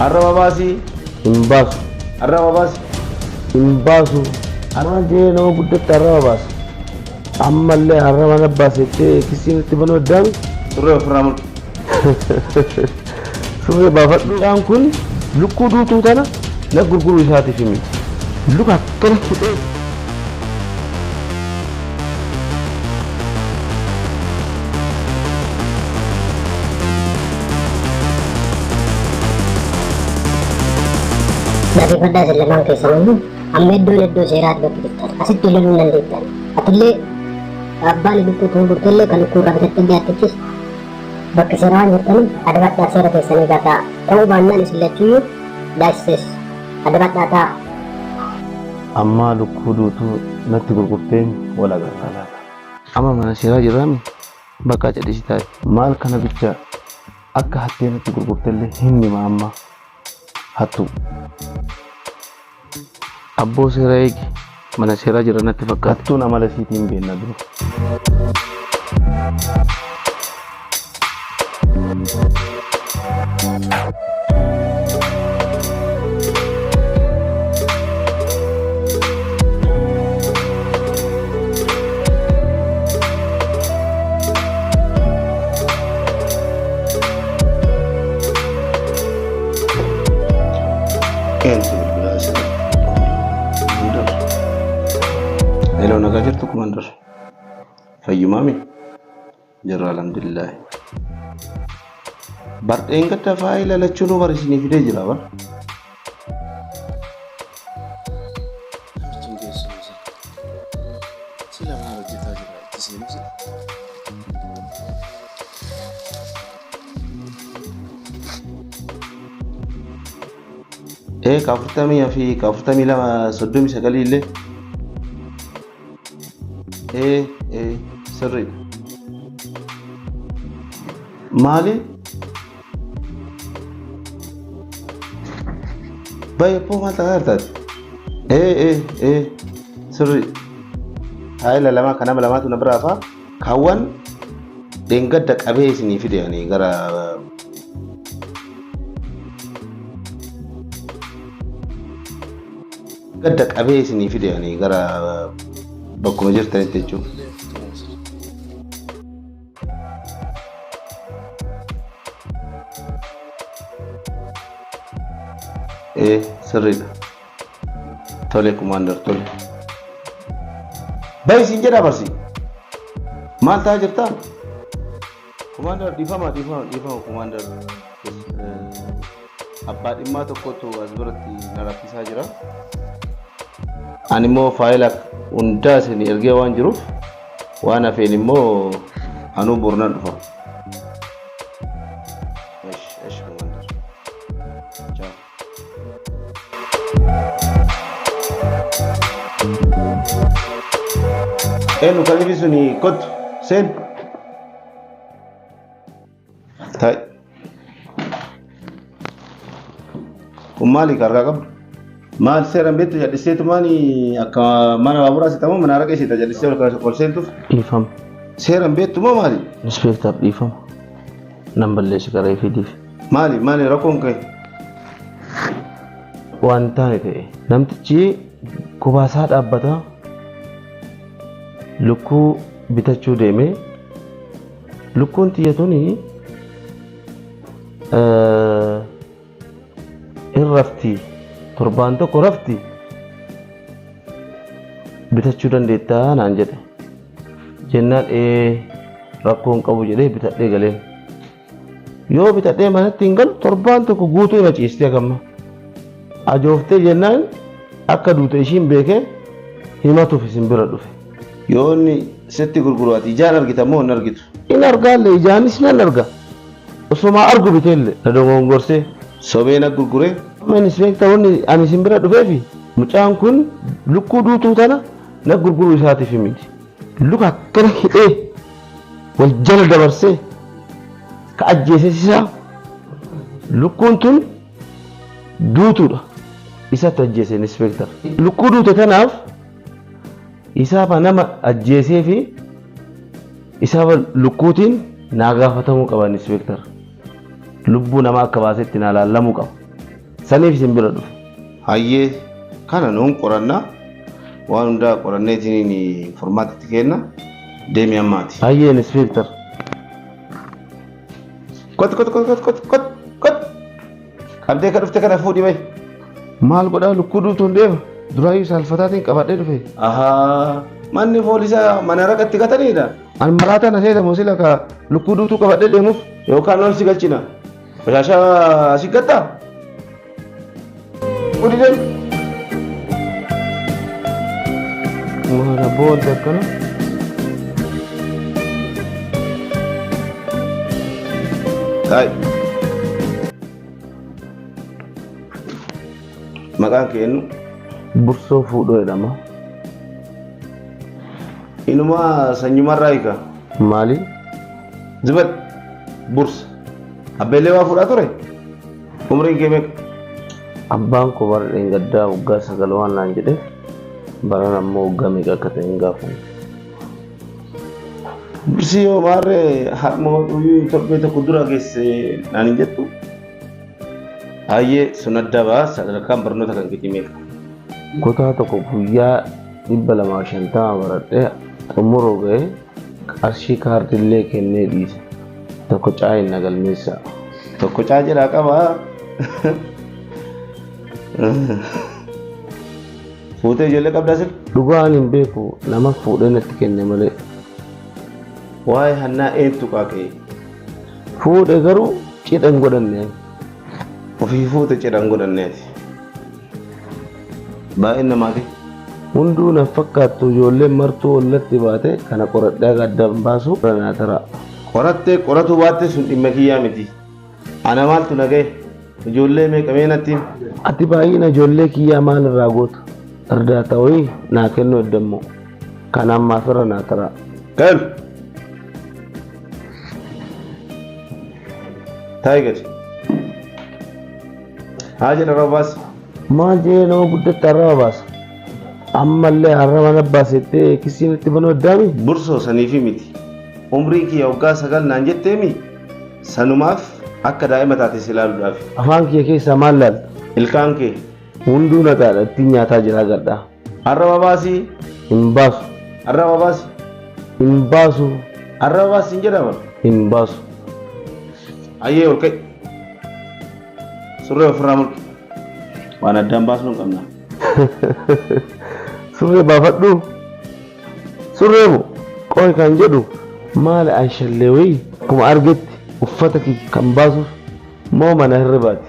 Arraba baasii. Hin baasu. Arraba baasi. Hin baasu. Maal jee nama guddatti arraba baasa. Ammallee arraba na baasettee kisiin itti banuu addaami. Surree ofirraa mulqi. Surree baafadhu. Mucaan kun lukkuu duutuu tana na gurguruu isaatiif miti. Luka akkana hidhee. Dhaggeeffadhaa isin lamaan keessan amma iddoon iddoo seeraati bakki jirtan asitti loluu hin dandeettan. Atillee abbaan lukkuu ta'uu gurgurtellee kan lukkuu irraa bitattee jaattichis bakka seera waan jirtaniif adabadhaa seera keessanii gataa ta'uu baannaan isin lachuyyuu laachis adabadhaa ta'a. Ammaa lukkuu duutuu natti gurgurteen wal agarraa laata. Amma mana seeraa jirraami bakka cadhisi taa'e. Maal kana bicha akka hattee natti gurgurtellee hin hima amma hattuu. Abboo seera eegi mana seeraa jira natti fakkaata. Hattuun amala isiitiin beekna dura. Eenyutu bilbilaa isa? Komandar. Hello, nagaa jirtu komandar. Fayyumaami? Jirra alhamdulillah. Bardheen gadda faayila lachuu bar isinii fidee jira bar. Namichi hin geessu isa. Sila maal hojjetaa jira itti seenu sila. Ee ka 40 fi ka 42 39 illee. Ee ee sirriidha. Maali? Baay'ee poo maal ta'aa jirtaati? Ee ee ee sirriidha. Faayila lama kan nama lamaatu na biraa faa kaawwan dheengadda qabee isinii fide ani gara gadda qabee isinii fide ani gara bakkuma jirtanitti jechuudha. Ee sirriidha. Tole kumaandar tole. Bayi siin jedhaa barsi. Maal ta'aa jirtaa? Kumaandar dhiifama dhiifama dhiifama kumaandar. Abbaa dhimmaa tokkotu as biratti na rakkisaa jira. Ani immoo faayila hundaa isin ergee waan jiruuf waan hafeen immoo anuu bornaan dhufa. Esh esh kumaandar. Ciao. Eenyu kan ifi suni kottu seen. Ta'i. Kun maali harkaa qabdu? Maal seeraan beektu jal'isteetu maali akka mana baaburaa siitamu mana harka isiita jal'istee ol seentuuf? Dhiifama. Seeraan beektu moo maali? Inspektar dhiifama. Nan balleessi karee fidiif. Maali maali rakkoon kee? Waan taane ta'e namtichi kubaasaa dhaabbata lukkuu bitachuu deeme lukkuun tiyya tuni hin rafti torbaan tokko rafti bitachuu dandeettaa naan jedhe jennaan ee rakkoon qabu jedhee bitadhee galeen. Yoo bitadhee manatti hin galu torbaan tokko guutuu na ciistee agamma. Ajooftee jennaan akka duute ishiin beekee himatuuf isin bira dhufe. Yoo inni sitti gurguru ati ijaan argita moo hin argitu? In argaallee ijaanis nan arga. Osomaa argu biteellee na dogongorsee. Sobee na gurguree? Amma inspektar wanni ani isin bira dhufeefi mucaan kun lukkuu duutuu tana na gurguruu isaatiif miti. Luka akkana hidhee wal jala dabarsee ka ajjeeses isaa lukkuun tun duutuudha. Isatti ajjeese inspektar. Lukkuu duute tanaaf isaafa nama ajjeesee fi isaafa lukkuutiin naa gaafatamuu qaba inspektar. Lubbuu namaa akka baasetti naa laallamuu qaba. Saniif isin bira dhufe. Hayyee kana nuun qorannaa waan hundaa qoranneetiin furmaatatti kenna deemi ammaati. Hayyee inspektar. Kot kot kot kot kot kot kot. Qabdee ka dhufte kana fuudhi bahi. Maal godhaa lukkuu duutuun deema. Duraayyuu saalfataatiin qabadhee dhufe. Ahaa manni foolisaa mana raqatti gatanidha. An maraataa na seeta moo sila ka lukkuu duutuu qabadhee deemuuf. Yookaan ol si galchina. Bashaashaa si gattaa? Fuudhi deemi. Maal abboo wanti akkana? Taa'i. Maqaan kee eenyu? Bursoo fuudhoo jedhama. Inuma sanyumarraa hiika. Maali? Zibal bursa. Abbeellee waa fuudhaa ture? Umriin kee meeqa? Abbaan koo bara dheengaddaa waggaa 9 waan naan jedheef baran ammoo waggaa meeqa akka ta'e hin gaafanne. Bursi yoo maarree harma hodhuyyuu torbee tokko dura geesse naan hin jettu? Hayyee sun adda ba'a sadarkaan barnoota kan keetii meeqa? Kutaa tokko guyyaa 250 baradhee xumuruu ga'ee qarshii kaardillee kennee dhiise. Tokko caayin na galmeessaa. Tokko caa jedhaa qabaa. Fuutee ijoollee qabdaa sir? Dhugaa ani hin beeku nama fuudhee natti kenne malee. Waa'ee hannaa eentu qaaqee? Fuudhe garuu cidha hin godhanne. Ofii fuute cidha hin godhanneeti. Baay'inna maatii. Hunduu na fakkaattu ijoolleen martuu ollatti baate kana qoradhee haga addaan baasu irra naa taraa. Qorattee qoratuu baatte sun dhimma kiyyaa miti. Ana maaltu na gahe? Ijoollee meeqa mee natti himi? Ati baay'ina ijoollee kiyyaa maal irraa goota? Irdaata wayii naa kennuu eddammoo. Kana ammaaf irra naa taraa. Gal! Taa'i gadi. Haa jedha arraba baasi. Maal jedhee nama guddatti arraba baasa? Ammallee arraba na baasettee kisiin itti banuu addaami? Bursoo saniifi miti. Umriin kiyya waggaa 9 naan jetteemi? Sanumaaf akka daa'ima taate si ilaaluudhaafi. Afaan kiyya keessaa maal laalta? Ilkaan kee. Hunduu nagaadha ittiin nyaataa jira agadhaa. Arraba baasi. Hin baasu. Arraba baasi. Hin baasu. Arraba baasi hin jedhama. Hin baasu. Ayyee ol ka'i. Surree ofirraa mulqi. Waan addaan baasnu hin qabna. Surree baafadhu. Surree moo? Qoy kan jedhu maali an shallee wayii akkuma argetti uffata kiyya kan baasuuf moo mana hirribaati.